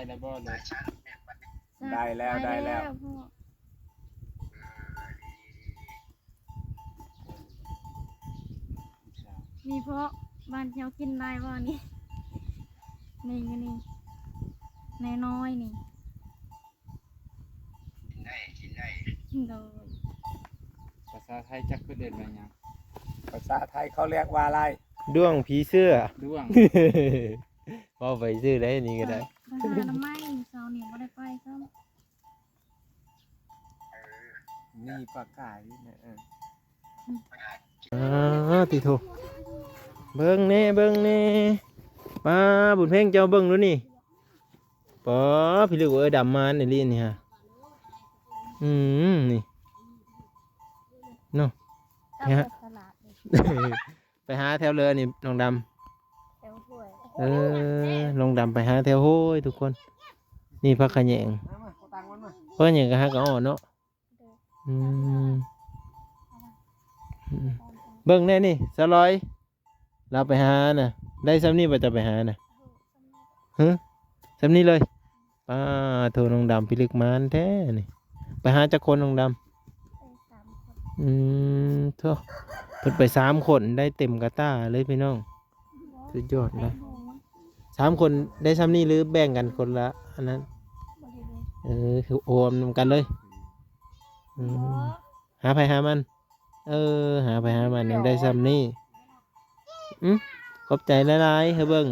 ໄດ້ແລ້ວບໍ່ລູກ? ໄດ້ແລ້ວ ໄດ້ແລ້ວພໍ່. ນີ້ພໍ່ ບ້ານເຈົ້າກິນໄດ້ບໍ່ນີ້? ນີ້ ນີ້ ນ້ອຍໆນີ້ ກິນໄດ້ ກິນໄດ້. ໂດຍ ພາສາໄທຈັກເພິ່ນເອີ້ນວ່າຫຍັງ? ພາສາໄທເຂົາຮຽກວ່າອະໄລ? ດ້ວງຜີເສືອ. ດ້ວງ ເວົ້າໄປຊື່ໄດ໋ ນີ້ກໍໄດ້. ໄປຫາໜໍ່ໄມ້ ເຊົ້ານີ້ບໍ່ໄດ້ໄປຊ້ຳ. ນີ້ປາກາຍນະ. ເອີ ອາ ຕິໂທ ເບິ່ງແດ່ ເບິ່ງແດ່. ປ້າ ບຸນເພັງ ເຈົ້າເບິ່ງດູນີ້. ປາ ພິລຶກເອີຍ ດຳມານອີ່ຫຼີນີ້ຫາ. ອືມ ນີ້ເນາະ ໄປຫາ ໄປຫາແຖວເລີນີ້ນ້ອງດຳ. ແຖວຫ້ວຍ. ເອີ ນ້ອງດຳໄປຫາແຖວຫ້ວຍທຸກຄົນ. ນີ້ຜັກຂະແຍງ ມາ ມາ ເອົາຕັງມັນມາ. ເພິ່ນຫຍັງກໍຫາກໍອ່ອນເນາະ. ໂດຍ. ອືມ ເບິ່ງແດ່ນີ້ ສາວລອຍ ລາວໄປຫານະ ໄດ້ຊ່ຳນີ້ບໍ່ ເຈົ້າໄປຫານະ? ຮຶ ຊ່ຳນີ້ເລີຍ. ປ້າໂທ ນ້ອງດຳພິລຶກມານແທ້ນີ້. ໄປຫາຈັກຄົນນ້ອງດຳ? ໄປສາມຄົນ. ອືມ ໂທ ເພິ່ນໄປສາມຄົນ ໄດ້ເຕັມກະຕ່າເລີຍພີ່ນ້ອງ. ສຸດຍອດນະ. ສາມຄົນໄດ້ຊ່ຳນີ້ ຫຼືແບ່ງກັນຄົນລະອັນນັ້ນ? ບໍ່ໄດ້ແບ່ງ. ເອີ ຄືໂອມນຳກັນເລີຍ. ອືມ ບໍ່ ຫາໃຜຫາມັນ. ເອີ ຫາໃຜຫາມັນ ຍັງໄດ້ຊ່ຳນີ້. ອືມ ຂອບໃຈຫຼາຍໆ ເຮີເບິ່ງ.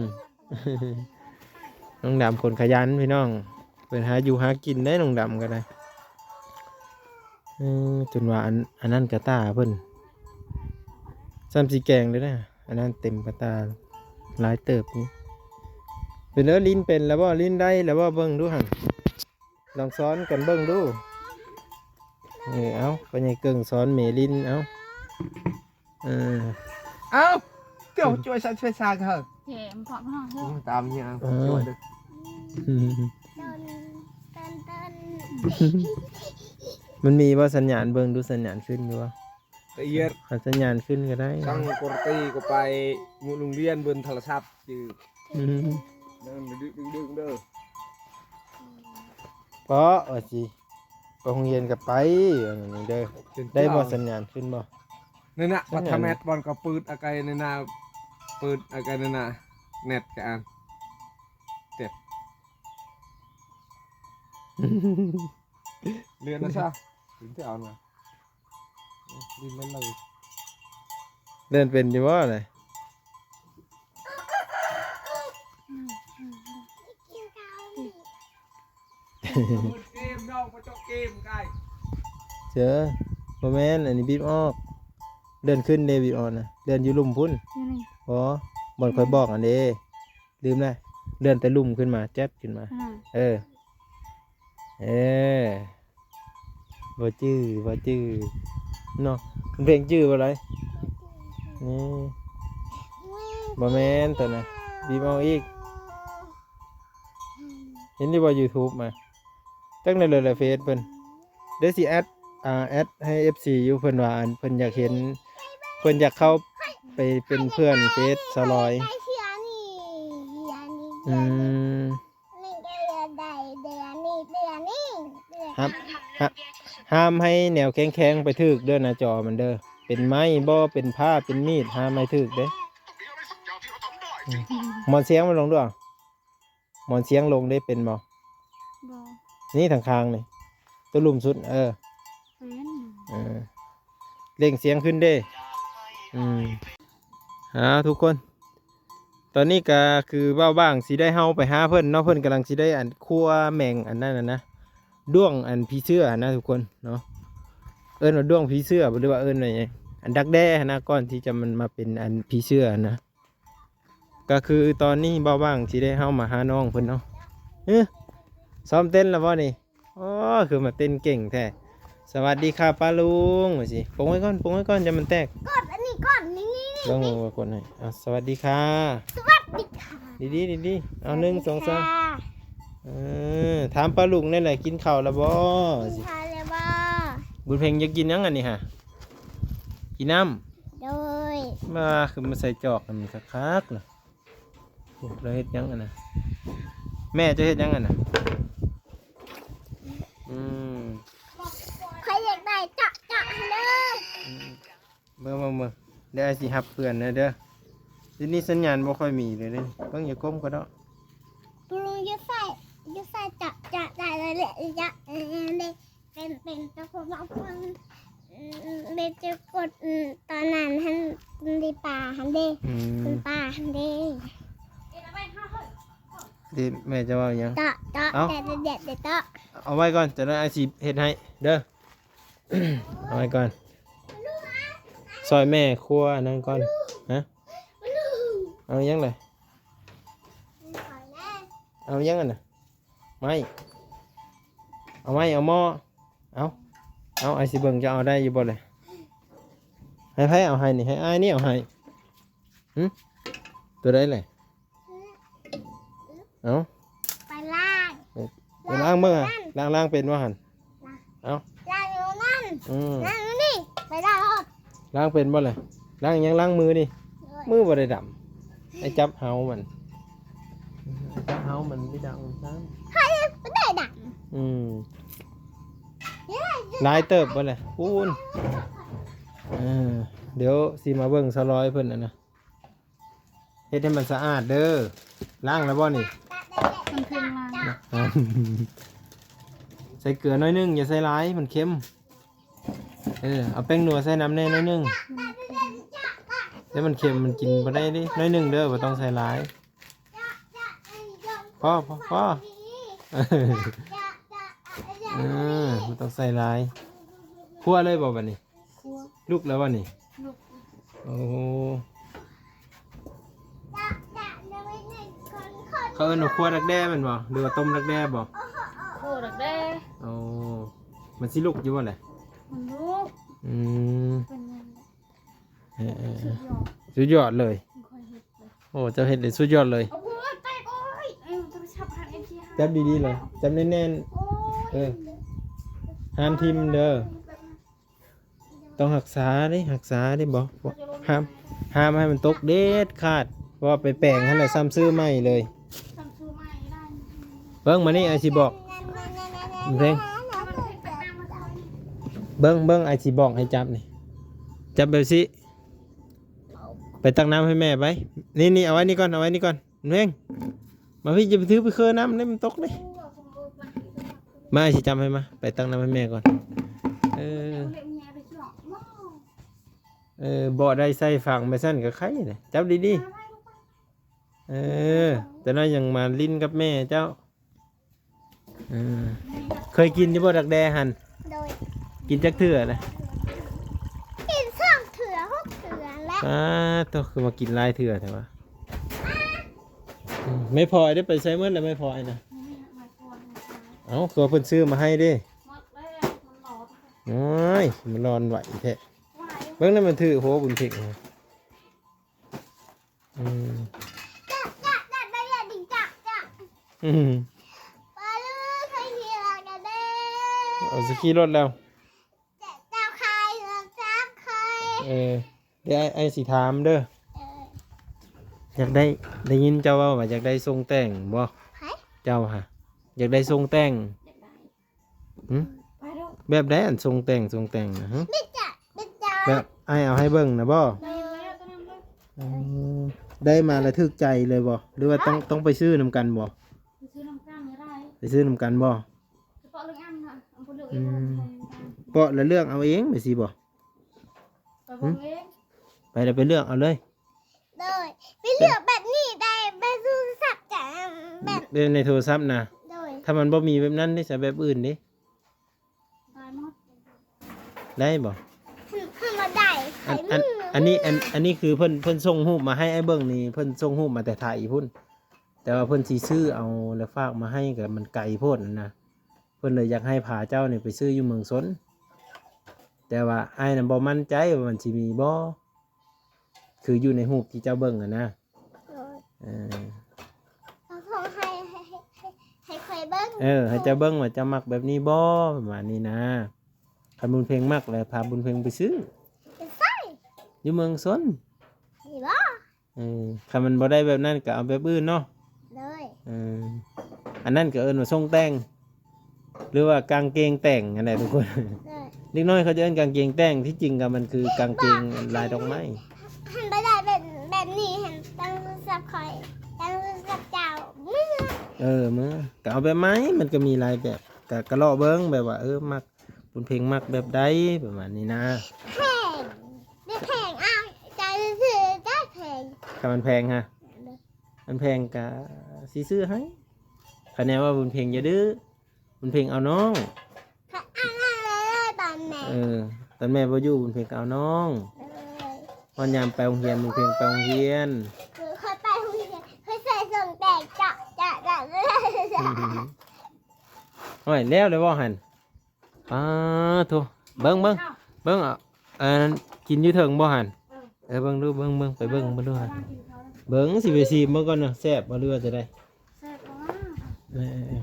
ນ້ອງດຳຄົນຂະຫຍັນພີ່ນ້ອງ ເພິ່ນຫາຢູ່ຫາກິນໄດ໋ ນ້ອງດຳກໍໄດ້. ເອີ ຈົນວ່າອັນ ອັນນັ້ນກະຕ່າເພິ່ນ ຊ່ຳຊິແກງເດ້ນະ. ອັນນັ້ນເຕັມກະຕ່າຫຼາຍເຕີບນີ້. ເປັນເດີ ຫຼິ້ນເປັນແລ້ວບໍ່? ຫຼິ້ນໄດ້ແລ້ວບໍ່? ເບິ່ງດູຫັ້ນ ລອງສອນກັນເບິ່ງດູ. ເອີ ເອົາ ພໍ່ໃຫຍ່ເກິ່ງສອນແມ່ຫຼິ້ນ ເອົາ. ເອີ ເອົາ ເຈົ້າ ອືມ ຊ່ວຍສັນຊ່ວຍສາເຂົາ ແຖມເພາະເຮົາ ຕາມຫຍັງ ເອີ ຊ່ວຍເດີ. ອືມ ມັນມີບໍ່ສັນຍານ? ເບິ່ງດູສັນຍານຂຶ້ນຢູ່ບໍ່? ລະອຽດ ຄັນສັນຍານຂຶ້ນກໍໄດ້. ສັງກະຕີກໍໄປໂຮງຮຽນເບິ່ງໂທລະສັບ. ອືມ ດຶງໆເດີ ເພາະວ່າຊິໄປໂຮງຮຽນກໍໄປ. ອັນນີ້ເດີ ໄດ້ບໍ່ ສັນຍານຂຶ້ນບໍ່? ນັ້ນນະ ບັດທະແມັດບ່ອນກໍປືດອາໄກນັ້ນນະ ປືດອາໄກນັ້ນນະ ແນັດກະອັນ ເຈັບ ເລື່ອນນະຊະ ເລື່ອນທີ່ເອົານະ. ເດີນເປັນຢູ່ບໍ່ນະ? ເກມ ນ້ອງມາເຈາະເກມໄກ. ເຈີ ບໍ່ແມ່ນ ອັນນີ້ບີບອອກ. ເດີນຂຶ້ນເດ ບີບອອກນະ ເດີນຢູ່ລຸ່ມພຸ້ນ. ບໍ່ ບ່ອນຂ້ອຍບອກຫັ້ນເດ. ລືມແລ້ວ ເລື່ອນແຕ່ລຸ່ມຂຶ້ນມາ ແຈັບຂຶ້ນມາ. ອືມ ເອີ ເອີ ບໍ່ຈື່ ບໍ່ຈື່ເນາະ. ເພງຈື່ບໍ່ໄດ້ ນີ້ ບໍ່ແມ່ນຕົວນັ້ນ ບີບເອົາອີກ. ເຫັນຢູ່ບໍ່ ຢູທູບມາ ຈັກແນວເລີຍແຫຼະເຟສເພິ່ນ. ດຽວຊິແອັດ ອ່າ ແອັດໃຫ້ເອັຟຊີຢູ່ ເພິ່ນວ່າ ອັນ ເພິ່ນຢາກເຫັນ ເພິ່ນຢາກເຂົ້າໄປເປັນເພື່ອນເຟສສາວລອຍ. ອືມ ຫ້າມ ຫ້າມໃຫ້ແນວແຂງໆໄປຖືກເດີໜ້າຈໍມັນເດີ ເປັນໄມ້ບໍ່ ເປັນຜ້າ ເປັນມີດ ຫ້າມໃຫ້ຖືກເດ້. ອືມ ໝອນສຽງມັນລົງດ້ວຍ. ໝອນສຽງລົງເດ້ ເປັນບໍ່? ບໍ່ ນີ້ທາງຂ້າງນີ້ ຕົວລຸ່ມສຸດ ເອີ ເປັນ ເອີ ເລັ່ງສຽງຂຶ້ນເດ້. ອືມ ອ່າ ທຸກຄົນ ຕອນນີ້ກະຄືເວົ້າບ້າງຊິໄດ້ເຮົາໄປຫາເພິ່ນເນາະ ເພິ່ນກຳລັງຊິໄດ້ອັນຄົວແມງອັນນັ້ນນະ ດ້ວງອັນຜີເສືອຫັ້ນນະທຸກຄົນເນາະ. ເອີ້ນວ່າດ້ວງຜີເສືອບໍ່ ຫຼືວ່າເອີ້ນວ່າຫຍັງ ອັນດັກແດ້ຫັ້ນນະ ກ່ອນທີ່ຈະມັນມາເປັນອັນຜີເສືອຫັ້ນນະ. ກະຄືຕອນນີ້ບ່າວຫວ່າງຊິໄດ້ເຮົາມາຫານ້ອງເພິ່ນເນາະ. ເອີ ຊ້ອມເຕັ້ນແລ້ວບໍ່ນີ້? ອໍ ຄືມາເຕັ້ນເກັ່ງແທ້. ສະຫວັດດີຄ່າປ້າລຸງ ວ່າຊິ ປົງໄວ້ກ່ອນ ປົງໄວ້ກ່ອນ ຢ່າມັນແຕກ. ກົດອັນນີ້ກ່ອນ ນີ້ ນີ້ ນີ້ ເບິ່ງ ເບິ່ງ ກົດໃຫ້. ອ່າ ສະຫວັດດີຄ່າ ສະຫວັດດີຄ່າ ດີໆ ດີໆ. ເອົາ ໜຶ່ງ ສອງ ສາມ. ເອີ ຖາມປ້າລຸງແນ່ແຫຼະ ກິນເຂົ້າແລ້ວບໍ່? ກິນເຂົ້າແລ້ວບໍ່? ບຸນເພັງຢາກກິນຫຍັງອັນນີ້ຫະ? ກິນນ້ຳ. ໂດຍ. ມາ ຄືມາໃສ່ຈອກໃຫ້ມັນຄັກໆລະ. ໂອ້ ລາວເຮັດຫຍັງອັນນະ? ແມ່ເຈົ້າເຮັດຫຍັງຫັ້ນນະ? ອືມ ຂ້ອຍຢາກໄດ້ເຈາະໆເລີຍ. ອືມ ເບິ່ງໆໆ ດຽວອ້າຍຊິຮັບເພື່ອນເດີ. ດຽວນີ້ສັນຍານບໍ່ຄ່ອຍມີເລີຍເດ້. ເບິ່ງ ຢ່າກົ້ມກໍດອກ. ລຸງຢູ່ໃສ ຢູ່ໃສ ເຈາະໆໄດ້ເລີຍ ເປັນ ເປັນເຈົ້າຂອງເຮົາເພິ່ນ ອືມ ເປັນເຈົ້າກົດ ອືມ ຕອນນັ້ນຫັ້ນ ເປັນປາຫັ້ນເດ້. ອືມ ເປັນປາຫັ້ນເດ້. ເດ້ແມ່ຈະເວົ້າຫຍັງ? ເຈາະ ເຈາະ ເອົາ ແຕ່ແດດ ແດດ ເຈາະ. ເອົາໄວ້ກ່ອນ ຈະໄດ້ອ້າຍຊິເຮັດໃຫ້ເດີ. ເອົາໄວ້ກ່ອນ ຊ່ອຍແມ່ຄົວອັນນັ້ນກ່ອນ. ຮະ? ເອົາຫຍັງລະ? ເອົາຫຍັງຫັ້ນນະ? ໄມ້ ເອົາໄມ້ ເອົາໝໍ້ ເອົາ ເອົາ ອ້າຍຊິເບິ່ງເຈົ້າເອົາໄດ້ຢູ່ບໍ່ລະ? ໃຫ້ໃຜເອົາໃຫ້ນີ້? ໃຫ້ອ້າຍນີ້ເອົາໃຫ້. ຫຶ? ຕົວໃດລະ? ເອົາ ໄປລ້າງ ໄປລ້າງເບິ່ງ ລ້າງ ລ້າງເປັນບໍ່ຫັ້ນ? ເອົາ ລ້າງຢູ່ນັ້ນ ອືມ ລ້າງຢູ່ນີ້ ໄປລ້າງໂລດ. ລ້າງເປັນບໍ່ລະ? ລ້າງຫຍັງ? ລ້າງມືນີ້ ໂດຍ ມືບໍ່ໄດ້ດຳ. ໄອ້ຈັບເຫົາມັນ ໄອ້ຈັບເຫົາມັນໄດ້ດຳຊັ້ນ ໃຫ້ບໍ່ໄດ້ດຳ. ອືມ ຫຼາຍເຕີບບໍ່ລະ? ພຸ້ນ ເອີ ດຽວຊິມາເບິ່ງສາວລອຍເພິ່ນຫັ້ນນະ. ເຮັດໃຫ້ມັນສະອາດເດີ. ລ້າງແລ້ວບໍ່ນີ້? ມັນເຄັມຫຼາຍ ໃສ່ເກືອໜ້ອຍໜຶ່ງ ຢ່າໃສ່ຫຼາຍ ມັນເຄັມ. ເອີ ເອົາແປ້ງນົວໃສ່ນຳແດ່ໜ້ອຍໜຶ່ງ ແຕ່ມັນເຄັມ ມັນກິນບໍ່ໄດ້ເດ້. ໜ້ອຍໜຶ່ງເດີ ບໍ່ຕ້ອງໃສ່ຫຼາຍ. ພໍ ພໍ ພໍ ເອີ ບໍ່ຕ້ອງໃສ່ຫຼາຍ. ຄົວເລີຍບໍ່ບັດນີ້? ຄົວ ລຸກແລ້ວບໍ່ນີ້? ລຸກ ໂອ້ ເຂົາເອີ້ນວ່າຄົວດັກແດ້ແມ່ນບໍ່ ຫຼືວ່າຕົ້ມດັກແດ້ບໍ່? ຄົວດັກແດ້. ໂອ້ ມັນຊິລຸກຢູ່ບໍ່ລະ? ມັນລຸກ ອືມ ເປັນຫຍັງ? ເອີ ເອີ ສຸດຍອດ ສຸດຍອດເລີຍ ຂ້ອຍເຮັດເລີຍ. ໂອ້ ເຈົ້າເຮັດໄດ້ສຸດຍອດເລີຍ. ໂອ້ຍ ແຕກ ໂອ້ຍ ເອີ ໂທລະສັບຫາ ເອັຟຊີ ຈັບດີໆເລີຍ ຈັບແໜ້ນໆ ໂອ້ຍ ເອີ ຫ້າມຖິ້ມເດີ. ຕ້ອງຮັກສາເດ້ ຮັກສາເດ້ ບໍ່ ບໍ່ ຫ້າມ ຫ້າມໃຫ້ມັນຕົກເດັດຂາດ ເພາະວ່າໄປແປງຫັ້ນແຫຼະ ຊ້ຳຊື້ໃໝ່ເລີຍ. ເບິ່ງມານີ້ ອ້າຍຊິບອກ ເບິ່ງ ເບິ່ງ ອ້າຍຊິບອກໃຫ້ຈັບນີ້ ຈັບແບບຊີ້ ໄປຕັກນ້ຳໃຫ້ແມ່ໄປ. ນີ້ໆ ເອົາໄວ້ນີ້ກ່ອນ ເອົາໄວ້ນີ້ກ່ອນ. ເວງ ມາພີ່ ຢ່າໄປຖືໄປເຄີນ້ຳເດ້ ມັນຕົກເດ້. ມາ ຊິຈຳໃຫ້ ມາ ໄປຕັກນ້ຳໃຫ້ແມ່ກ່ອນ. ເອີ ເອີ ບໍ່ໄດ້ໃສ່ຝັງໄປຊັ້ນກໍໄຄນະ. ຈັບດີໆ ເອີ ຈະໜ້ອຍຍັງມາຫຼິ້ນກັບແມ່ເຈົ້າ. ເອີ ເຄີຍກິນຢູ່ບໍ່ດັກແດ້ຫັ້ນ? ໂດຍ ກິນຈັກເທື່ອລະ? ກິນສອງເທື່ອ ຫົກເທື່ອແລ້ວ. ອ້າໂທ້ ຄືມາກິນຫຼາຍເທື່ອແທ້ວະ. ອືມ ແມ່ພອຍໄດ້ໄປໃສໝົດແລ້ວ ແມ່ພອຍນະ? ເອົ້າ ຄືວ່າເພິ່ນຊື້ມາໃຫ້ເດ້. ໂອ້ຍ ມັນຮ້ອນໄຫວແທ້. ເບິ່ງແລ້ວມັນຖືກຫົວບຸນເພັງ. ອືມ ອືມ ເອົາຊິຂີ່ລົດແລ້ວ. ເອີ ດຽວອ້າຍ ອ້າຍຊິຖາມເດີ. ເອີ ຢາກໄດ້ ໄດ້ຍິນເຈົ້າເວົ້າວ່າຢາກໄດ້ຊົງແຕ່ງບໍ່? ໃຜ? ເຈົ້າຫະ ຢາກໄດ້ຊົງແຕ່ງ? ຫຶ? ແບບໃດອັນຊົງແຕ່ງ ຊົງແຕ່ງນະ? ຫຶ? ແບບອ້າຍເອົາໃຫ້ເບິ່ງນະບໍ່? ໂດຍ ອືມ ໄດ້ມາແລ້ວຖືກໃຈເລີຍບໍ່ ຫຼືວ່າຕ້ອງ ຕ້ອງໄປຊື້ນຳກັນບໍ່? ໄປຊື້ນຳກັນກໍໄດ້ ໄປຊື້ນຳກັນບໍ່? ສະເພາະເລື່ອງອັນນະ ອືມ ເພາະລະເລືອກເອົາເອງ ແບບຊີ້ບໍ່? ໄປເບິ່ງເອງ ໄປແລ້ວໄປເລືອກເອົາເລີຍ. ໂດຍ ໄປເລືອກແບບນີ້ໄດ້ ແບບໂທລະສັບຈະແບບ ແບບໃນໂທລະສັບນະ. ໂດຍ ຖ້າມັນບໍ່ມີແບບນັ້ນເດ້ ໃຊ້ແບບອື່ນເດ້ ໄດ້ໝົດ ໄດ້ບໍ່? ເພິ່ນ ເພິ່ນວ່າໄດ້. ອັນ ອັນ ອັນນີ້ ອັນ ອັນນີ້ຄືເພິ່ນ ເພິ່ນສົ່ງຮູບມາໃຫ້ອ້າຍເບິ່ງນີ້ ເພິ່ນສົ່ງຮູບມາແຕ່ໄທພຸ້ນ ແຕ່ວ່າເພິ່ນຊິຊື້ເອົາແລ້ວຝາກມາໃຫ້ ກໍມັນໄກໂພດນະ ເພິ່ນເລີຍຢາກໃຫ້ພາເຈົ້ານີ້ໄປຊື້ຢູ່ເມືອງຊົນ ແຕ່ວ່າອ້າຍນະບໍ່ໝັ້ນໃຈວ່າມັນຊິມີບໍ່ ຄືຢູ່ໃນຮູບທີ່ເຈົ້າເບິ່ງຫັ້ນນະ. ໂດຍ ເອີ ເອົາໃຫ້ ໃຫ້ ໃຫ້ ໃຫ້ຂ້ອຍເບິ່ງ ເອີ ໃຫ້ເຈົ້າເບິ່ງວ່າເຈົ້າມັກແບບນີ້ບໍ່ ປະມານນີ້ນະ. ຄັນບຸນເພັງມັກແລ້ວພາບຸນເພັງໄປຊື້ ໄປໃສ? ຢູ່ເມືອງຊົນ ນີ້ບໍ່? ເອີ ຄັນມັນບໍ່ໄດ້ແບບນັ້ນກໍເອົາແບບອື່ນເນາະ. ໂດຍ ເອີ ອັນນັ້ນກໍເອີ້ນວ່າຊົງແຕ່ງ ຫຼືວ່າກາງເກງແຕ່ງຫັ້ນແຫຼະທຸກຄົນ. ເອີ ເດັກນ້ອຍເຂົາຈະເອີ້ນກາງເກງແຕ່ງ ທີ່ຈິງກໍມັນຄືກາງເກງລາຍດອກໄມ້. ຫັ້ນບໍ່ໄດ້ແບບ ແບບນີ້ຫັ້ນ ຕັ້ງໂທລະສັບຂ້ອຍ ຕັ້ງໂທລະສັບເຈົ້າເມືອ. ເອີ ເມືອ ກໍເອົາແບບໃໝ່ ມັນກໍມີຫຼາຍແບບ ກໍ ກໍເລາະເບິ່ງແບບວ່າ ເອີ ມັກ ບຸນເພັງມັກແບບໃດ ປະມານນີ້ນະ. ແພງ ບໍ່ແພງ ອ້າວ ເຈົ້າຊື້ໄດ້ແພງ. ຖ້າມັນແພງຫະ ມັນແພງກະຊິຊື້ໃຫ້. ຄະແນນວ່າບຸນເພັງຢ່າດື້ ບຸນເພັງເອົານ້ອງ. ເອີ ຕອນແມ່ບໍ່ຢູ່ ບຸນເພັງກໍເອົານ້ອງ. ຮອດຍາມໄປໂຮງຮຽນ ບຸນເພັງໄປໂຮງຮຽນ. ຂ້ອຍໄປໂຮງຮຽນ ຂ້ອຍໃສ່ສົ້ງແຕກຈະ ຈະ ຈະ. ໂອ້ຍ ແລ້ວແລ້ວບໍ່ຫັ້ນ? ປາໂທ້ ເບິ່ງ ເບິ່ງ ເບິ່ງ ເອົາ ອັນ ກິນຢູ່ເທິງບໍ່ຫັ້ນ? ເອີ ເບິ່ງດູ ເບິ່ງ ເບິ່ງ ໄປເບິ່ງ ເບິ່ງດູຫັ້ນ. ເບິ່ງ ຊິໄປຊີມເບິ່ງກ່ອນເນາະ ແຊບບໍ່ ຫຼືວ່າຈັ່ງໃດ? ແຊບບໍ່? ເອີ ເອີ ເອີ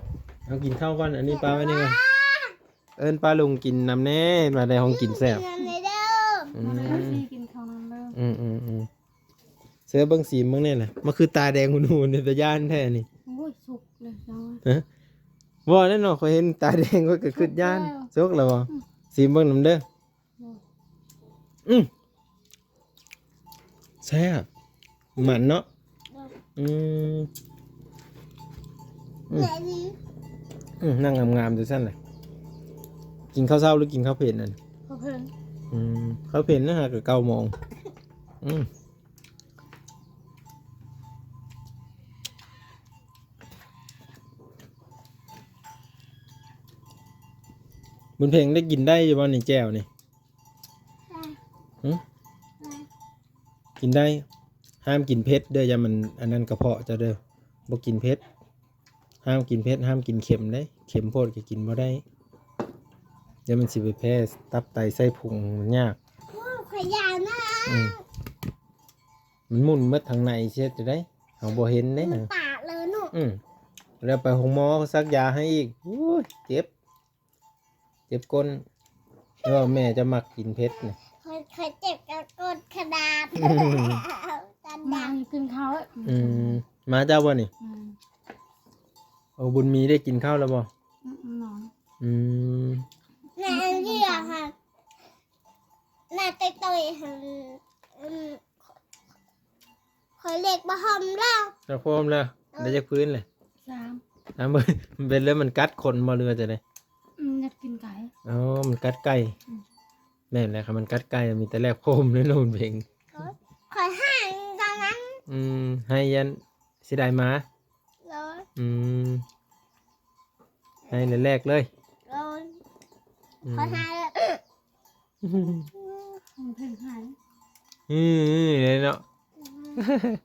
ເອົາກິນເຂົ້າກ່ອນ ອັນນີ້ປາໄວ້ນີ້ກ່ອນ. ເອີ້ນປ້າລຸງກິນນຳແດ່ ວ່າໄດ້ຂອງກິນແຊບ. ກິນນຳແດ່ເດີ. ອືມ ມາເດີ ຊິກິນເຂົ້ານຳເດີ. ອືມໆໆ ເສືອເບິ່ງ ຊີມເບິ່ງແດ່ລະ ມັນຄືຕາແດງຫຸ່ນໆ ເປັນຕາຢ້ານແທ້ນີ້. ໂອ້ຍ ສຸກແລ້ວເຈົ້າ. ຮະ? ບໍ່ແນ່ເນາະ ຂ້ອຍເຫັນຕາແດງຂ້ອຍກໍຄິດຢ້ານ. ສຸກແລ້ວບໍ່? ອືມ ຊີມເບິ່ງນຳເດີ. ອືມ ອືມ ແຊບ ມັນເນາະ. ອືມ ອືມ ອືມ ນັ່ງງາມໆ ຈັ່ງຊັ້ນແຫຼະ. ກິນເຂົ້າເຊົ້າ ຫຼື ກິນເຂົ້າເພນນັ້ນ? ເຂົ້າເພນ. ອືມ ເຂົ້າເພນນະ ຫາກໍເກົ້າໂມງ. ອືມ ບຸນເພັງ ໄດ້ກິນໄດ້ຢູ່ບໍ່ນີ້ ແຈ່ວນີ້? ໄດ້. ຫຶ? ໄດ້. ກິນໄດ້. ຫ້າມກິນເຜັດເດີ ຢ້ານມັນອັນນັ້ນກະເພາະເຈົ້າເດີ. ບໍ່ກິນເຜັດ. ຫ້າມກິນເຜັດ ຫ້າມກິນເຄັມເດ້. ເຄັມໂພດກໍກິນບໍ່ໄດ້. ຢ້ານມັນຊິໄປແພ້ຕັບໄຕໄສ້ພຸງ ມັນຍາກ. ໂອ້ຍ ຂ້ອຍຢ້ານນະ. ອືມ ມັນໝຸ່ນໝົດທາງໃນ ຊິເຮັດຈັ່ງໃດ? ເຮົາບໍ່ເຫັນເດ້. ມັນປາດເລີຍເນາະ. ອືມ ແລ້ວໄປໂຮງໝໍ ເຂົາສັກຢາໃຫ້ອີກ. ໂອ້ຍ ເຈັບ. ເຈັບກົ້ນ. ແຕ່ວ່າແມ່ຈະມັກກິນເຜັດນະ. ຂ້ອຍ ຂ້ອຍເຈັບກະກົ້ນຂະໜາດ ມາກິນເຂົ້າ. ອືມ ໝາເຈົ້າບໍ່ນີ້? ອືມ ໂອ້ ບຸນມີໄດ້ກິນເຂົ້າແລ້ວບໍ່? ອືມ ນອນ. ອືມ ແມ່ອັນນີ້ລະຫະ ໜ້າຕ່ອຍໆ ຫະ ອືມ ຂ້ອຍເລັກບໍ່ຫອມແລ້ວ. ເລັກບໍ່ຫອມແລ້ວ. ເອີ ໄດ້ຈັກພື້ນແຫຼະ? ສາມ. ສາມ. ມັນເປັນແລ້ວມັນກັດຄົນບໍ່ ຫຼືວ່າຈັ່ງໃດ? ອືມ ຢາກກິນໄກ່. ອໍ ມັນກັດໄກ່. ອືມ ແມ່ນແຫຼະ ຄັນມັນກັດໄກ່ມີແຕ່ແລກໂພມເລີຍເນາະ ບຸນເພັງ. ໂອ້ຍ ຂ້ອຍໄຫ້ຕອນນັ້ນ. ອືມ ໄຫ້ຢ້ານເສຍດາຍໝາ. ໂດຍ. ອືມ ໃຫ້ແລກເລີຍ. ໂດຍ. ອືມ ຂໍທານເລີຍ. ເພິ່ນໃຫ້. ອືມ ເນາະ. ອືມ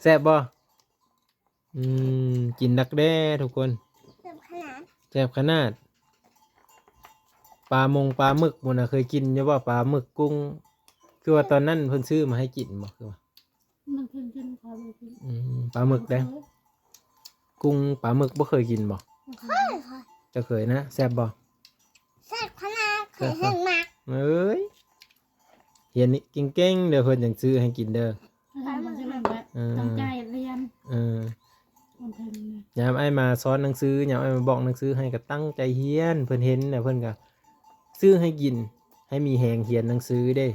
ແຊບບໍ່? ອືມ ກິນດັກແດ້ທຸກຄົນ. ແຊບຂະໜາດ. ແຊບຂະໜາດ. ປາມົງປາໝຶກພຸ້ນນະ ເຄີຍກິນຢູ່ບໍ່? ປາໝຶກ ກຸ້ງ ຄືວ່າຕອນນັ້ນເພິ່ນຊື້ມາໃຫ້ກິນບໍ່? ຄືວ່າ ມັນເປັນ ເປັນປາໝຶກ. ອືມ ປາໝຶກເດ້. ກຸ້ງປາໝຶກບໍ່ເຄີຍກິນບໍ່? ເຄີຍ. ເຈົ້າເຄີຍນະ ແຊບບໍ່? ແຊບຂະໜາດ. ເຄີຍ ເຄີຍ ເຄີຍ ເຮັດໝາກ. ເອີຍ ຮຽນນີ້ເກັ່ງໆເດີ ເພິ່ນຈັ່ງຊື້ໃຫ້ກິນເດີ. ເອີ ເອີ ຕັ້ງໃຈຮຽນ. ເອີ ຍາມອ້າຍມາສອນໜັງສື ຍາມອ້າຍມາບອກໜັງສືໃຫ້ກໍຕັ້ງໃຈຮຽນ. ເພິ່ນເຫັນແລ້ວເພິ່ນກໍຊື້ໃຫ້ກິນ ໃຫ້ມີແຮງຮຽນໜັງສືເດ້.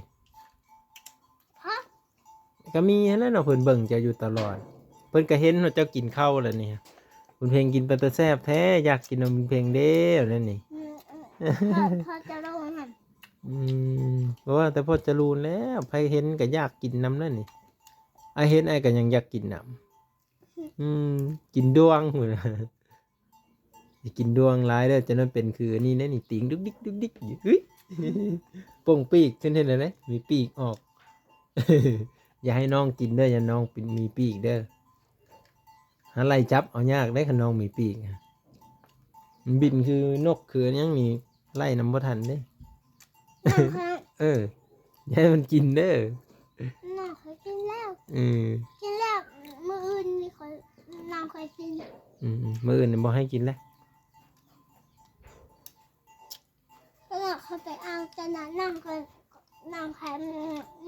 ກໍມີຫັ້ນແຫຼະເນາະ ເພິ່ນເບິ່ງເຈົ້າຢູ່ຕະຫຼອດ. ເພິ່ນກໍເຫັນວ່າເຈົ້າກິນເຂົ້າແລ້ວນີ້. ບຸນເພັງກິນເປັນຕາແຊບແທ້ ຢາກກິນນຳບຸນເພັງເດ້ ແນວນີ້. ອືມ ອືມ ອືມ ອືມ ເພາະຈະລຸງຫັ້ນ. ອືມ ບໍ່ວ່າແຕ່ພວກຈະລູນແລ້ວ ໃຜເຫັນກໍຢາກກິນນຳນັ້ນນີ້. ອ້າຍເຫັນອ້າຍກໍຍັງຢາກກິນນຳ. ອືມ ກິນດວງພຸ້ນນະ. ຢ່າກິນດວງຫຼາຍເດີ ຈັ່ງນັ້ນເປັນຄືອັນນີ້ເດ້ນີ້ ຕີງດຸກດິກດຸກດິກຢູ່. ອຸ້ຍ ປົງປີກ ເຫັນ ເຫັນແລ້ວເດ້ ມີປີກອອກ. ຢ່າໃຫ້ນ້ອງກິນເດີ ຢ້ານນ້ອງເປັນ ມີປີກເດີ. ຫາໄລ່ຈັບເອົາຍາກເດ້ ຄັນນ້ອງມີປີກ. ມັນບິນຄືນົກຄືຫຍັງນີ້ ໄລ່ນຳບໍ່ທັນເດ້. ນ້ອງເຄີຍ ເອີ ຢ່າໃຫ້ມັນກິນເດີ. ນ້ອງເຄີຍກິນແລ້ວ. ເອີ ກິນແລ້ວ ມື້ອື່ນນີ້ຂ້ອຍ ນ້ອງເຄີຍກິນ. ອືມໆ ມື້ອື່ນນີ້ບໍ່ໃຫ້ກິນແລ້ວ. ແລ້ວເຂົາໄປເອົາຈາກນັ້ນ ນ້ອງເຄີຍ ນ້ອງເຄີຍ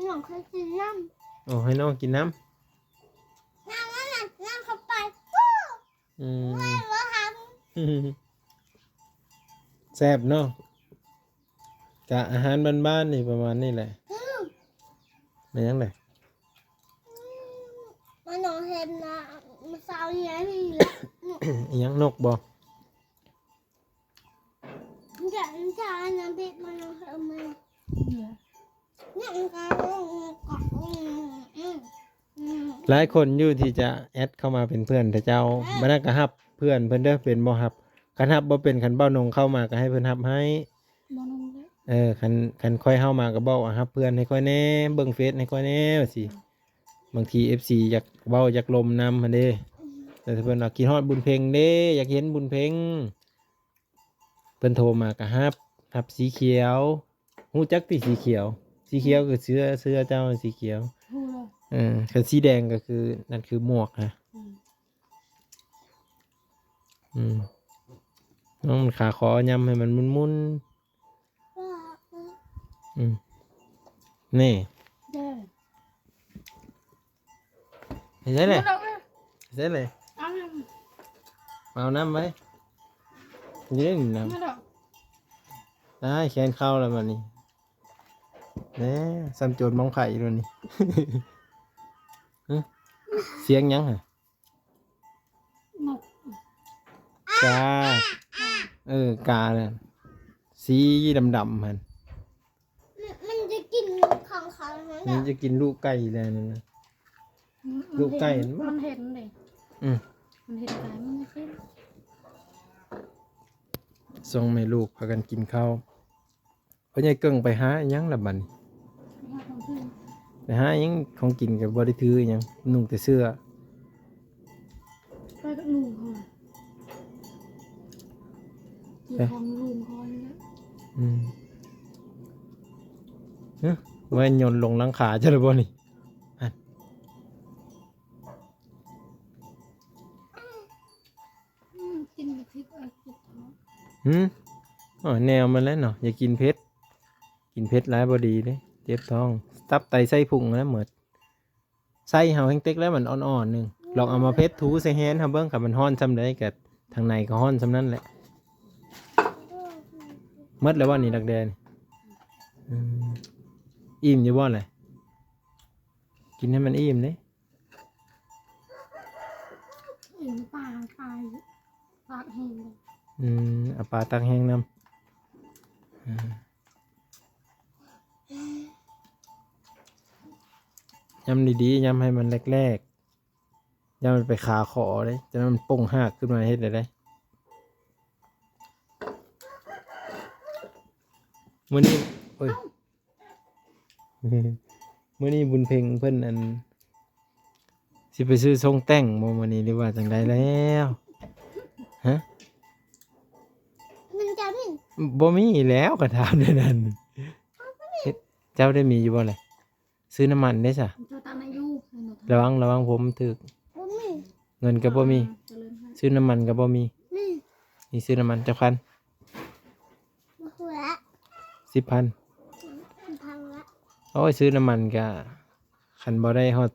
ນ້ອງເຄີຍກິນນຳ. ໂອ້ ໃຫ້ນ້ອງກິນນຳ. ນ້ອງນັ້ນນະ ນ້ອງເຂົ້າໄປ ປູ້ ອືມ ແຊບເນາະ ກະອາຫານບ້ານໆນີ້ປະມານນີ້ແຫຼະ. ແມ່ນຫຍັງແຫຼະ? ມັນນອນເຫັນນະ ມື້ເຊົ້ານີ້ ອີຫຍັງ ນົກບໍ່? ຫຼາຍຄົນຢູ່ທີ່ຈະແອັດເຂົ້າມາເປັນເພື່ອນແຕ່ເຈົ້າ ບັດນັ້ນກໍຮັບເພື່ອນເພິ່ນເດີ ເປັນບໍ່? ຮັບ ຄັນຮັບບໍ່ເປັນ ຄັນເບົານົງເຂົ້າມາກໍໃຫ້ເພິ່ນຮັບໃຫ້. ເອີ ຄັນ ຄັນຂ້ອຍເຂົ້າມາກໍບອກວ່າຮັບເພື່ອນໃຫ້ຂ້ອຍແດ່ ເບິ່ງເຟສໃຫ້ຂ້ອຍແດ່ ວ່າຊີ້. ບາງທີເອັຟຊີຢາກເວົ້າຢາກລົມນຳຫັ້ນເດ້ ແຕ່ເພິ່ນວ່າຄິດຮອດບຸນເພັງເດ້ ຢາກເຫັນບຸນເພັງ. ເພິ່ນໂທມາກໍຮັບ ຮັບສີຂຽວ. ຮູ້ຈັກຕິສີຂຽວ? ສີຂຽວຄືເສື້ອ ເສື້ອເຈົ້າສີຂຽວ. ເອີ ຄັນສີແດງກໍຄື ນັ້ນຄືໝວກນະ. ອືມ ນ້ອງມັນຂາຂໍ ຍຳໃຫ້ມັນໝຸ່ນໆ. ອືມ ນີ້ ເຮັດໃດແຫຼະ? ເຮັດໃດແຫຼະ? ເອົານ້ຳໄວ້ ນີ້ນ້ຳ. ຕາຍ ແຂນເຂົ້າແລ້ວບັດນີ້ ແນ່ ສ່ຳໂຈນມອງໄຟຢູ່ນີ້. ຫຶ ສຽງຫຍັງຫັ້ນ? ນົກ ກາ ເອີ ການະ ສີດຳໆຫັ້ນ. ມັນ ມັນຈະກິນຂອງເຂົາຫັ້ນແຫຼະ ມັນຈະກິນລູກໄກ່ແລ້ວນັ້ນນະ. ອືມ ລູກໄກ່ ມັນເຫັນເດ້. ອືມ ມັນເຫັນໄກ່ ມັນຈະກິນ. ສົ່ງແມ່ລູກພາກັນກິນເຂົ້າ. ພໍ່ໃຫຍ່ເກິ່ງໄປຫາອີ່ຫຍັງລະບັດນີ້? ໄປຫາຂອງກິນ ໄປຫາອີ່ຫຍັງ? ຂອງກິນກໍບໍ່ໄດ້ຖືອີ່ຫຍັງ ນຸ່ງແຕ່ເສື້ອ. ໄປກັບລຸງເຂົາ ເອີ ຂອງລຸງເຂົານີ້ແຫຼະ. ອືມ ຮະ ແມ່ນຍົນລົງຫຼັງຄາເຈົ້າລະບໍ່ນີ້? ຫັ້ນ. ອືມ ກິນແຕ່ເຜັດ ເອີ ເຈັບທ້ອງ. ຫືມ ເອີ ແນວມັນແຫຼະເນາະ ຢ່າກິນເຜັດ ກິນເຜັດຫຼາຍບໍ່ດີເດ້ ເຈັບທ້ອງ ຕັບໄຕໄສ້ພຸງຫັ້ນແຫຼະໝົດ. ໄສ້ເຮົາແຮ່ງເຕັກແລ້ວ ມັນອ່ອນໆໜຶ່ງ ລອງເອົາມາເຜັດຖູໃສ່ແຮນເຮົາເບິ່ງ ຄັນມັນຮ້ອນຊ່ຳໃດ ກະທາງໃນກໍຮ້ອນຊ່ຳນັ້ນແຫຼະ. ໝົດແລ້ວບໍ່ນີ້ ດັກແດ້? ອືມ ອີ່ມຢູ່ບໍ່ລະ? ກິນໃຫ້ມັນອີ່ມເດ້. ເຫັນປາ ປາຕາກແຫ້ງເດ້. ອືມ ເອົາປາຕາກແຫ້ງນຳ. ອືມ ຍຳດີໆ ຍຳໃຫ້ມັນແຫຼກໆ ຢ່າມັນໄປຄາຄໍເດ້ ຈັ່ງນັ້ນມັນປົ່ງຮາກຂຶ້ນມາເຮັດໄດ້ໃດ. ມື້ນີ້ ໂອ້ຍ ມື້ນີ້ບຸນເພັງເພິ່ນ ອັນ ຊິໄປຊື້ຊົງແຕ່ງບໍ່ມື້ນີ້ ຫຼືວ່າຈັ່ງໃດແລ້ວ? ຮະ ມັນຈະມີ ບໍ່ມີແລ້ວ ກໍຖາມແນວນັ້ນ. ເຮັດ ເຈົ້າໄດ້ມີຢູ່ບໍ່ລະ? ຊື້ນ້ຳມັນເດ້ຊະ. ລະວັງ ລະວັງຜົມຖືກ. ບໍ່ມີ ເງິນກໍບໍ່ມີ. ຊື້ນ້ຳມັນກໍບໍ່ມີ. ມີ ມີຊື້ນ້ຳມັນຈັກພັນ? ບໍ່ຮູ້ລະ ສິບພັນ. ສິບພັນລະ. ໂອ້ຍ ຊື້ນ້ຳມັນກະ ຄັນບໍ່ໄດ້ຮອດ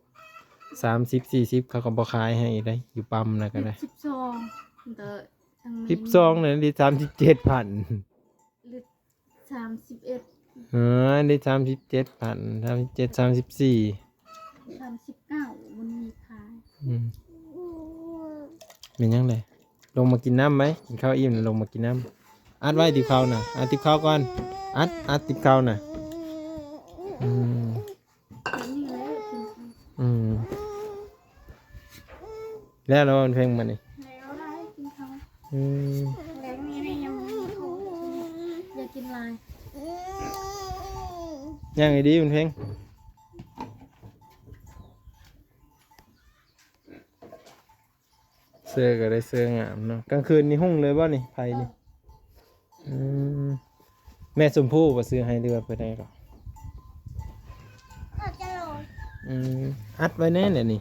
ສາມສິບ ສີ່ສິບ ເຂົາກໍບໍ່ຂາຍໃຫ້ອີກເດ້ ຢູ່ປ້ຳນະກໍໄດ້. ສິບສອງ ເດີ ທັງ ສິບສອງ ນັ້ນ ລິດສາມສິບເຈັດພັນ. ລິດສາມສິບເອັດ. ເອີ ໄດ້ສາມສິບເຈັດພັນ ສາມສິບເຈັດ ສາມສິບສີ່ ສາມສິບເກົ້າ ມັນມີຂາຍ. ອືມ ແມ່ນຫຍັງແຫຼະ? ລົງມາກິນນ້ຳໄວ້ ກິນເຂົ້າອີ່ມແລ້ວລົງມາກິນນ້ຳ. ອັດໄວ້ຕິບເຂົ້ານະ ອັດຕິບເຂົ້າກ່ອນ ອັດ ອັດຕິບເຂົ້ານະ. ອືມ ອືມ ແລ້ວລະ ເພງມານີ້ ແລ້ວລະ ກິນເຂົ້າ. ອືມ ແລງນີ້ຍັງບໍ່ມີເຂົ້າ ຢ່າກິນຫຼາຍ. ຍ່າງດີໆ ບຸນເພັງ. ເສື້ອກໍໄດ້ເສື້ອງາມເນາະ. ກາງຄືນນີ້ຮຸ່ງເລີຍບໍ່ນີ້ ໄຟນີ້? ເອີ ອືມ ແມ່ຊົມພູບໍ່ຊື້ໃຫ້ ຫຼືວ່າເພິ່ນໃຫ້ກໍ? ເຂົາຈະລົງ. ອືມ ອັດໄວ້ແນ່ແຫຼະນີ້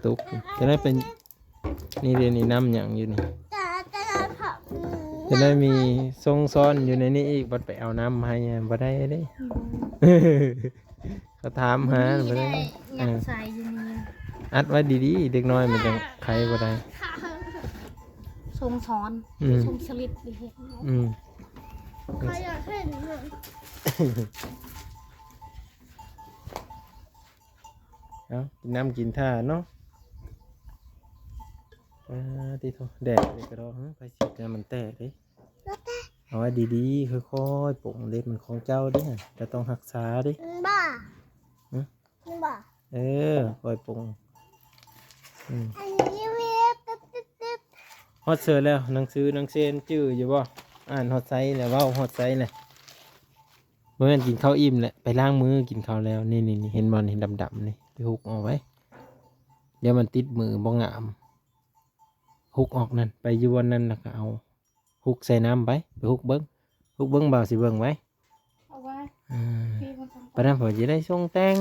ຕຸກ ຈະໄດ້ເປັນ ນີ້ເດ ນີ້ນ້ຳຫຍັງຢູ່ນີ້ ຈະ ຈະໄດ້ເຜາະ ຈະໄດ້ມີຊົງຊ້ອນຢູ່ໃນນີ້ອີກ ບັດໄປເອົານ້ຳໃຫ້ບໍ່ໄດ້ເດ້. ອືມ ເຂົາຖາມຫາບໍ່ໄດ້ ນີ້ໄດ້ ຍັງໃສ່ຢູ່ນີ້. ອັດໄວ້ດີໆ ເດັກນ້ອຍມັນຈັ່ງໄຄບໍ່ໄດ້. ຊົງຊ້ອນ ອືມ ຊົງສະລິດດີເຮັດ ອືມ ຂ້ອຍຢາກເຫັນມັນ. ເອົາ ກິນນ້ຳກິນທ່າເນາະ. ປາດຕິໂທ ແດດນີ້ກະດອກ ຫື ໃຜຊິເຮັດໃຫ້ມັນແຕກເດ້. ແລ້ວແຕ່ ເອົາໄວ້ດີໆ ຄ່ອຍໆ ປົງເລັບມັນຂອງເຈົ້າເດ້ ເຈົ້າຕ້ອງຮັກສາເດ້. ອືມ ບໍ່ ຫຶ ແມ່ນບໍ່? ເອີ ຄ່ອຍປົງ ອືມ ອັນນີ້ເວບຕຶບໆໆ. ຮອດເຊີແລ້ວ ໜັງສືໜັງເຊນຈື່ຢູ່ບໍ່? ອ່ານຮອດໃສແລ້ວ ເວົ້າຮອດໃສແລ້ວ? ບໍ່ແມ່ນກິນເຂົ້າອີ່ມແຫຼະ ໄປລ້າງມືກິນເຂົ້າແລ້ວ. ນີ້ໆໆ ເຫັນບໍ່ນີ້ ດຳໆ ນີ້ ໄປຮຸກອອກໄວ້ ດຽວມັນຕິດມືບໍ່ງາມ. ຮຸກອອກນັ້ນ ໄປຢູ່ບ່ອນນັ້ນ ແລ້ວກະເອົາ ຮຸກໃສ່ນ້ຳໄປ ໄປຮຸກເບິ່ງ ຮຸກເບິ່ງ ບ່າວຊິເບິ່ງໄວ້. ເອົາໄວ້ ເອີ ທີ່ມັນຕ້ອງ ປານນັ້ນເພິ່ນຊິໄດ້ຊົງແຕ່ງ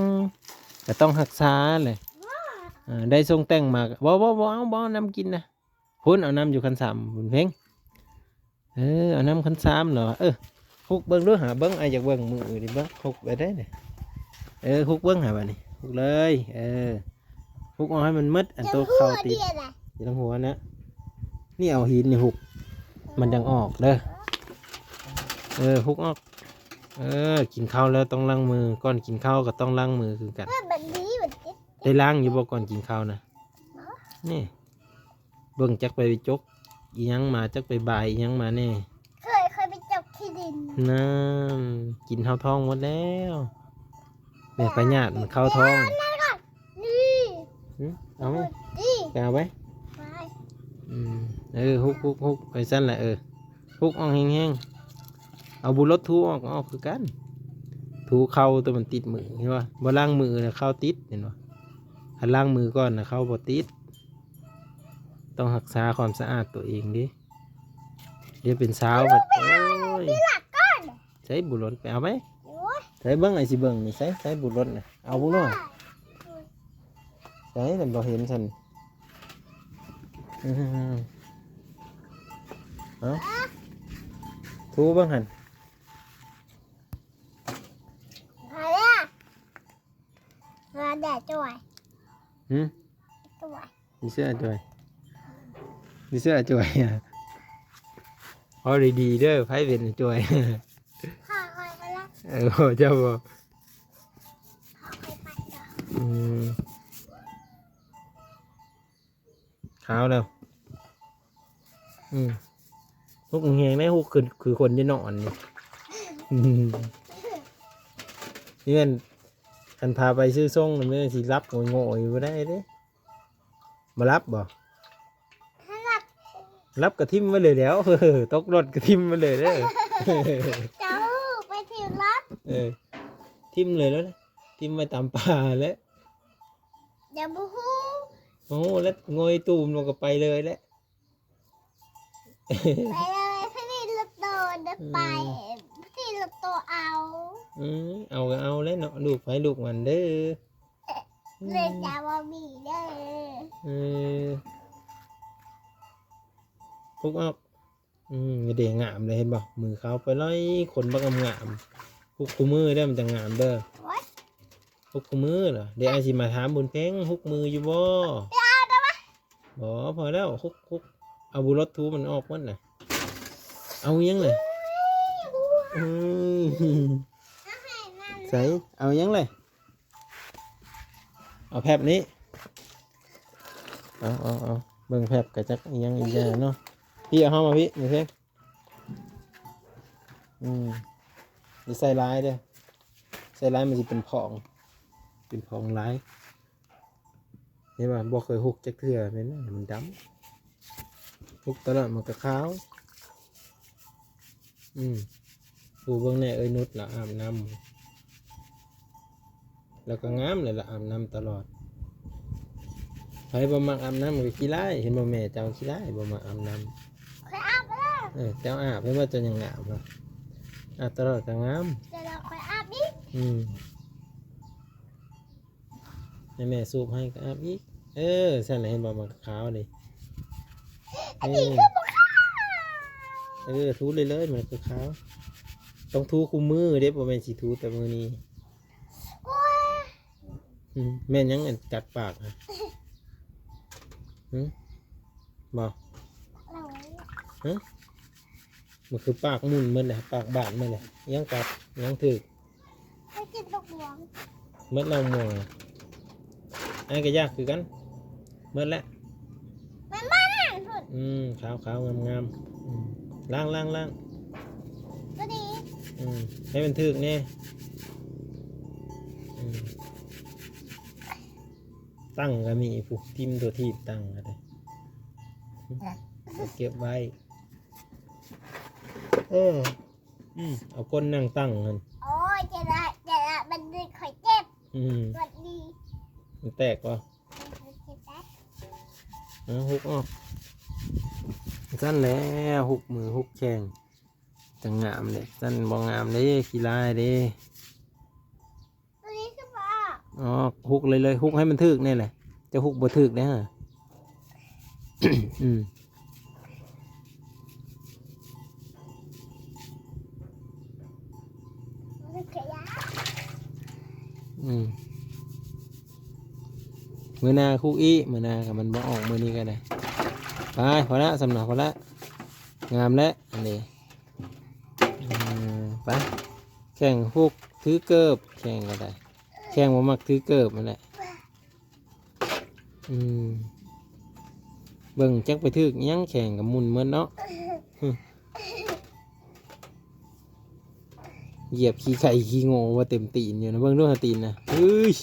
ກະຕ້ອງຮັກສາແຫຼະ. ເອີ ໄດ້ຊົງແຕ່ງມາ ບໍ່ ບໍ່ ບໍ່ເອົາ ບໍ່ເອົານ້ຳກິນນະ ພຸ້ນ ເອົານ້ຳຢູ່ຄັນສາມ ບຸນເພັງ. ເອີ ເອົານ້ຳຄັນສາມເນາະ. ເອີ ຮຸກເບິ່ງດູຫາ ເບິ່ງ ອ້າຍຢາກເບິ່ງມືນີ້ ເບິ່ງ ຮຸກໄປໄດ້ນີ້. ເອີ ຮຸກເບິ່ງຫາບາດນີ້ ຮຸກເລີຍ. ເອີ ຮຸກອອກໃຫ້ມັນໝົດ ອັນໂຕເຂົ້າຕິດ ຢູ່ທາງຫົວນະ. ນີ້ເອົາຫີນນີ້ຮຸກ ມັນຈັ່ງອອກເດີ. ເອີ ຮຸກອອກ. ເອີ ກິນເຂົ້າແລ້ວຕ້ອງລ້າງມື ກ່ອນກິນເຂົ້າກະຕ້ອງລ້າງມືຄືກັນ. ເອີ ແບບນີ້ມັນຕິດ ໄດ້ລ້າງຢູ່ບໍ່ກ່ອນກິນເຂົ້ານະ? ບໍ່ ນີ້ ເບິ່ງຈັກໄປຈົກອີ່ຫຍັງມາ ຈັກໄປບາຍອີ່ຫຍັງມາແດ່. ເຄີຍ ເຄີຍໄປຈົກຂີ້ດິນ. ນັ້ນ ກິນເຮົາທ້ອງໝົດແລ້ວ ແມ່ ພະຍາດມັນເຂົ້າທ້ອງ. ນີ້ ຫຶ ເອົາໄປ ນີ້ ໄປເອົາໄປ. ໄປ ອືມ ເອີ ຮຸກ ຮຸກ ຮຸກ ໄປຊັ້ນແຫຼະ. ເອີ ຮຸກອອກແຮງໆ ເອົາບຸລົດຖູອອກ ອອກຄືກັນ. ຖູເຂົ້າໂຕມັນຕິດມື ເຫັນບໍ່? ບໍ່ລ້າງມືນະ ເຂົ້າຕິດ ເຫັນບໍ່? ຄັນລ້າງມືກ່ອນນະ ເຂົ້າບໍ່ຕິດ. ຕ້ອງຮັກສາຄວາມສະອາດໂຕເອງເດ້ ດຽວເປັນສາວບັດ ໂອ້ຍ. ໃສບຸລົດ ໄປເອົາໄປ. ໂອ້ຍ ໃສເບິ່ງ ອ້າຍຊິເບິ່ງນີ້ ໃສ ໃສບຸລົດນະ ເອົາບຸລົດ. ໃສ ນັ້ນບໍ່ເຫັນຊັ້ນ. ອືມ ເອົາ ຖູເບິ່ງຫັ້ນ. ມາແດ່ຈ່ອຍ ຫຶ ຈ່ອຍ ມີເສື້ອຈ່ອຍ ມີເສື້ອຈ່ອຍ. ເອົາດີໆເດີ ໃຜເປັນຈ່ອຍ? ຂ້ອຍ ຂ້ອຍ ຂ້ອຍລະ ເອີ ເຈົ້າບໍ່? ຂ້ອຍໄປລະ ອືມ ຂາວແລ້ວ. ອືມ ຮຸກແຮງໄດ໋ ຮຸກຄື ຄືຄົນຈະນອນນີ້. ນີ້ແມ່ນ ຄັນພາໄປຊື້ຊົງນີ້ແມ່ນຊິຫຼັບໂງ່ຍໆຢູ່ ບໍ່ໄດ້ເດ້. ບໍ່ຫຼັບບໍ່? ຫຼັບ ຫຼັບກະຖິ້ມໄວ້ເລີຍແລ້ວ ຕົກລົດກະຖິ້ມໄວ້ເລີຍເດີ. ເຈົ້າໄປຖິ້ມຫຼັບ ເອີ ຖິ້ມເລີຍແລ້ວ ຖິ້ມໄວ້ຕາມປ່າແຫຼະ. ຢ່າບໍ່ຮູ້ ໂອ້ ແລ້ວໂງ່ຍຕູມລົງກະໄປເລີຍແຫຼະ. ໄປເລີຍ ພະນີລົດໂຕໄດ້ໄປ ອືມ ພະນີລົດໂຕເອົາ ອືມ ເອົາກະເອົາແຫຼະເນາະ ລູກໃຜລູກມັນເດີ. ເລີຍຈະບໍ່ມີເດີ ເອີ ປຸກອອກ. ອືມ ນີ້ເດ ງາມເລີຍ ເຫັນບໍ່? ມືຂາວປະຫຼອຍ ຂົນບັກງາມໆ ຮຸກຄູ່ມື້ເດີ ມັນຈັ່ງງາມເດີ. ໂອ້ຍ ຮຸກຄູ່ມື້ເນາະ ດຽວອ້າຍຊິມາຖາມບຸນເພັງ ຮຸກມືຢູ່ບໍ່? ບໍ່ ພໍແລ້ວ ຮຸກ ຮຸກ ເອົາບຸລົດຖູມັນອອກໝົດນະ. ເອົາຫຍັງລະ? ອືມ ໃສ ເອົາຫຍັງລະ? ເອົາແຟັບນີ້ ເອົາ ເອົາ ເອົາ ເບິ່ງແຟັບກະຈັກອີ່ຫຍັງອີ່ຫຍັງເນາະ. ພີ່ ເອົາເຮົາມາພີ່ ມາເພງ. ອືມ ຢ່າໃສ່ຫຼາຍເດີ ໃສ່ຫຼາຍມັນຊິເປັນຜອງ ເປັນຜອງຫຼາຍ. ເຫັນບໍ່ ບໍ່ເຄີຍຮຸກຈັກເທື່ອ ແມ່ນມັນດຳ ຮຸກຕະຫຼອດມັນກະຂາວ. ອືມ ຜູ້ເບິ່ງແດ່ ເອີຍນຸດລະອາບນ້ຳ ລະກະງາມ ລະອາບນ້ຳຕະຫຼອດ. ໃຜບໍ່ມັກອາບນ້ຳກະຂີ້ລ້າຍ ເຫັນບໍ່ ແມ່ເຈົ້າຂີ້ລ້າຍ ບໍ່ມັກອາບນ້ຳ. ຂ້ອຍອາບແລ້ວ ເອີ ເຈົ້າອາບ ເຫັນບໍ່ ເຈົ້າຍັງງາມເນາະ ອາບຕະຫຼອດກະງາມ. ດຽວຂ້ອຍອາບອີກ ອືມ ໃຫ້ແມ່ສູບໃຫ້ກະອາບອີກ. ເອີ ຊັ້ນແຫຼະ ເຫັນບໍ່ ມັນກະຂາວເດ້. ອັນນີ້ຄືບໍ່ຂາວ ເອີ ຖູເລື້ອຍໆ ມັນກະຂາວ. ຕ້ອງຖູຄູ່ມື້ເດ້ ບໍ່ແມ່ນຊິຖູແຕ່ມື້ນີ້. ໂອ້ຍ ອືມ ແມ່ນຫຍັງອັນກັດປາກນະ? ຫຶ? ບໍ່? ຫຶ? ມັນຄືປາກໝຸ່ນໝົດແຫຼະ ປາກບາດໝົດແຫຼະ ຍັງກັດ ຍັງຖືກ ໄປກິນບັກມ່ວງ ໝົດແລ້ວມ່ວງ ອັນນີ້ກໍຢາກຄືກັນ ໝົດແລ້ວ ມັນມານັ້ນພຸ້ນ ອືມ ຂາວໆ ງາມໆ ອືມ ລ້າງໆ ລ້າງ ກໍດີ ອືມ ໃຫ້ມັນຖືກແດ່ ອືມ ຕັງກໍມີພຸ້ນ ຖິ້ມຕົວຖີບຕັງກໍໄດ້ ເກັບໄວ້ ເອີ ອືມ ເອົາກົ້ນນັ່ງຕັ້ງຫັ້ນ ໂອ້ຍ ເຈັບລະ ເຈັບລະ ມັນດຶງຂ້ອຍເຈັບ ອືມ ມັນດີ ມັນແຕກບໍ່? ເຈັບໄດ໋ ເອົາ ຮຸກອອກ ຊັ້ນແຫຼະ ຮຸກມືຮຸກແຂ້ງ ຈັ່ງງາມເດ້ ຊັ້ນບໍ່ງາມເດ້ ຂີ້ລາຍເດ້ ຕົວນີ້ຄືບໍ່ອອກ ອອກ ຮຸກເລີຍໆ ຮຸກໃຫ້ມັນຖືກແນ່ແຫຼະ ເຈົ້າຮຸກບໍ່ຖືກເດ້ ອືມ ອືມ ມື້ໜ້າຄຸກອີກ ມື້ໜ້າກໍມັນບໍ່ອອກ ມື້ນີ້ກໍໄດ້ ໄປ ພໍລະ ສ່ຳນະ ພໍລະ ງາມແລ້ວ ອັນນີ້ ອືມ ໄປ ແຂ່ງຮຸກ ຖືເກີບ ແຂ່ງກໍໄດ້ ແຂ່ງບໍ່ມັກຖືເກີບຫັ້ນແຫຼະ ອືມ ເບິ່ງຈັກໄປຖືກຫຍັງ ແຂ່ງກໍໝຸ່ນໝົດເນາະ ຫຶ ຢຽບຂີ້ໄກ່ຂີ້ງໍວ່າເຕັມຕີນຢູ່ນະ ເບິ່ງດູຫາຕີນນະ ເອີຍ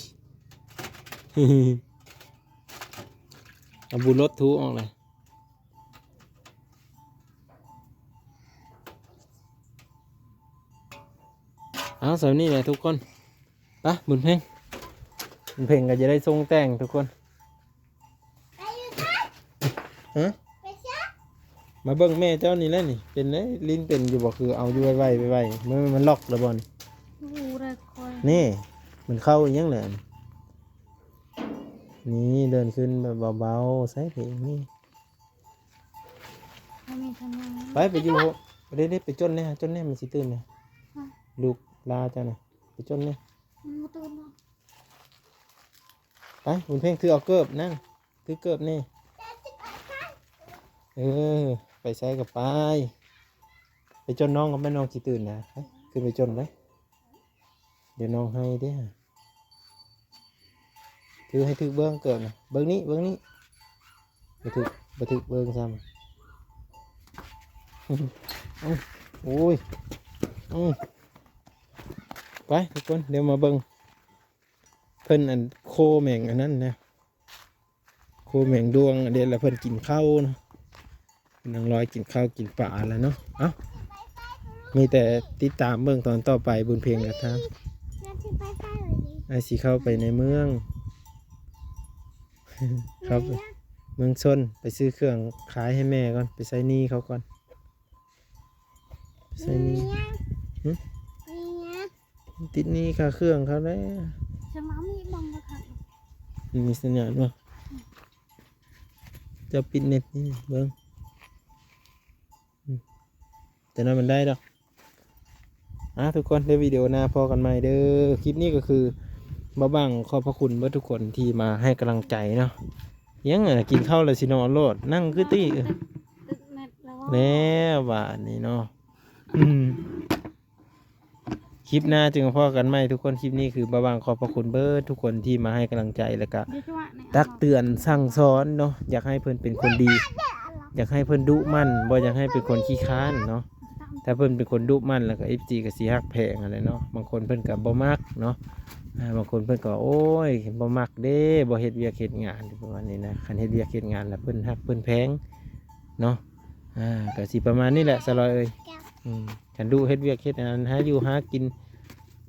ເອົາບຸລົດຖູອອກເລີຍ ເອົາ ສ່ຳນີ້ແຫຼະທຸກຄົນ ໄປ ບຸນເພັງ ບຸນເພັງກໍຈະໄດ້ສົ່ງແຕ່ງທຸກຄົນ ຮະ ມາເບິ່ງແມ່ເຈົ້ານີ້ແຫຼະນີ້ ເປັນໄດ໋ ລີ້ນເປັນຢູ່ບໍ່ ຄືເອົາຢູ່ໄວໆ ໄວໆ ມັນ ມັນລັອກແລ້ວບໍ່ນີ້ ຮູ້ໄດ້ຂ້ອຍ ນີ້ ມັນເຂົ້າອີ່ຫຍັງແຫຼະ ນີ້ ເດີນຂຶ້ນແບບເບົາໆ ໃສ່ເພງນີ້ ບໍ່ມີຄຳວ່າ ໄປ ໄປຢູ່ ເດ້ໆ ໄປຈົນແດ່ ຈົນແດ່ ມັນຊິຕື່ນແດ່ ຮະ ລູກລາເຈົ້ານະ ໄປຈົນແດ່ ມັນບໍ່ຕື່ນດອກ ໄປ ບຸນເພັງ ຖືເອົາເກີບ ນັ່ງ ຖືເກີບແດ່ ເອີ ໄປໃສກໍໄປ ໄປຈົນນ້ອງກໍແມ່ນນ້ອງຊິຕື່ນນະ ໄປ ຂຶ້ນໄປຈົນໄປ ດຽວນ້ອງໄຫ້ເດ້ ຖືໃຫ້ຖືກເບື້ອງເກີບນະ ເບິ່ງນີ້ ເບິ່ງນີ້ ບໍ່ຖືກ ບໍ່ຖືກເບິ່ງຊ້ຳ ເອົ້າ ໂອ້ຍ ເອົ້າ ໄປທຸກຄົນ ດຽວມາເບິ່ງ ເພິ່ນອັນໂຄແມງອັນນັ້ນນະ ໂຄແມງດວງ ອັນເດລະເພິ່ນກິນເຂົ້າເນາະ ນາງລອຍກິນເຂົ້າກິນປາແລ້ວເນາະ ເອົ້າ ມີແຕ່ຕິດຕາມເບິ່ງຕອນຕໍ່ໄປ ບຸນເພັງກັບທາງ ອ້າຍຊິເຂົ້າໄປໃນເມືອງ ເຂົ້າໄປເມືອງຊົນ ໄປຊື້ເຄື່ອງຂາຍໃຫ້ແມ່ກ່ອນ ໄປໃຊ້ໜີ້ເຂົາກ່ອນ ໃຊ້ໜີ້ ຫຶ ຕິດໜີ້ຄ່າເຄື່ອງເຂົາແລ້ວ ສະມາມີບັງບໍ່ທັນ ມີສັນຍານບໍ່? ເຈົ້າປິດເນັດນີ້ເບິ່ງ ອືມ ແຕ່ນັ້ນມັນໄດ້ດອກ ອ່າ ທຸກຄົນ ໃນວິດີໂອໜ້າພໍ້ກັນໃໝ່ເດີ ຄລິບນີ້ກໍຄື ບ່າວບັງຂອບພະຄຸນເບິດທຸກຄົນທີ່ມາໃຫ້ກຳລັງໃຈເນາະ ຍັງ ກິນເຂົ້າແລ້ວຊິນອນໂລດ ນັ່ງຄືຕິ ແລ້ວບາດນີ້ເນາະ ອືມ ຄລິບໜ້າຈຶ່ງພໍ້ກັນໃໝ່ທຸກຄົນ ຄລິບນີ້ຄືບ່າວບັງຂອບພະຄຸນເບິດທຸກຄົນທີ່ມາໃຫ້ກຳລັງໃຈ ແລ້ວກະຕັກເຕືອນສັ່ງສອນເນາະ ຢາກໃຫ້ເພິ່ນເປັນຄົນດີ ຢາກໃຫ້ເພິ່ນດຸໝັ່ນ ບໍ່ຢາກໃຫ້ເປັນຄົນຂີ້ຄ້ານເນາະ ຖ້າເພິ່ນເປັນຄົນດຸໝັ່ນ ແລ້ວກໍເອັຟຊີກໍຊິຮັກແພງຫັ້ນແຫຼະເນາະ ບາງຄົນເພິ່ນກໍບໍ່ມັກເນາະ ອ່າ ບາງຄົນເພິ່ນກໍ ໂອ້ຍ ບໍ່ມັກເດ້ ບໍ່ເຮັດວຽກເຮັດງານ ປະມານນີ້ນະ ຄັນເຮັດວຽກເຮັດງານແລ້ວເພິ່ນຮັກເພິ່ນແພງເນາະ ອ່າ ກໍຊິປະມານນີ້ແຫຼະ ສາວລອຍເອີຍ ອືມ ຄັນດຸເຮັດວຽກເຮັດງານ ຫາຢູ່ຫາກິນ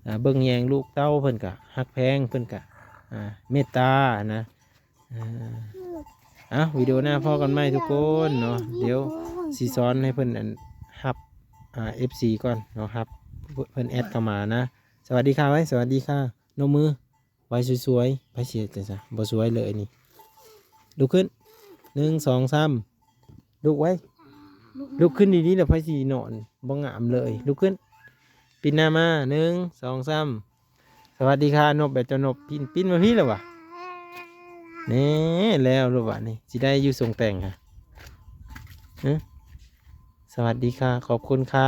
ອ່າ ເບິ່ງແຍງລູກເຕົ້າ ເພິ່ນກະຮັກແພງ ເພິ່ນກະ ອ່າ ເມດຕານະ ອ່າ ເອົ້າ ວິດີໂອໜ້າພໍ້ກັນໃໝ່ທຸກຄົນເນາະ ດຽວຊິສອນໃຫ້ເພິ່ນ ອັນ ຮັບ ອ່າ ເອັຟຊີກ່ອນເນາະ ຮັບ ເພິ່ນແອັດເຂົ້າມານະ ສະຫວັດດີຄ່ະໄວ້ ສະຫວັດດີຄ່ະ ນົບມື ໄວ້ສວຍໆ ໃຜຊິເຮັດຈັ່ງຊັ້ນ ບໍ່ສວຍເລີຍນີ້ ລຸກຂຶ້ນ ໜຶ່ງ ສອງ ສາມ ລຸກໄວ້ ລຸກຂຶ້ນດີໆ ແລ້ວໃຜຊິນອນ ບໍ່ງາມເລີຍ ລຸກຂຶ້ນ ປິ່ນໜ້າມາ ໜຶ່ງ ສອງ ສາມ ສະຫວັດດີຄ່ະ ນົບແບບເຈົ້ານົບ ປິ່ນ ປິ່ນມາພີ້ແລ້ວຫວາ ເ ນີ້ແລ້ວລູກບາດນີ້ ຊິໄດ້ຢູ່ຊົງແຕ່ງຫະ? ຮະ? ສະຫວັດດີຄ່ະ ຂອບຄຸນຄ່ະ.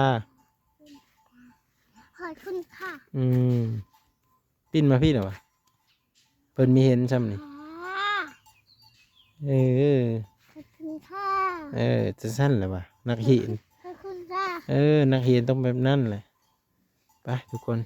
ຂອບຄຸນຄ່ະ. ອືມ ປິ່ນມາພີ້ແລ້ວຫວາ? ເພິ່ນມີເຫັນຊ່ຳນີ້. ອໍ ເອີ ຂອບຄຸນຄ່ະ. ເອີ ຈັ່ງຊັ້ນແຫຼະຫວາ ນັກຮຽນ. ຂອບຄຸນຄ່ະ. ເອີ ນັກຮຽນຕ້ອງແບບນັ້ນແຫຼະ. ໄປທຸກຄົນ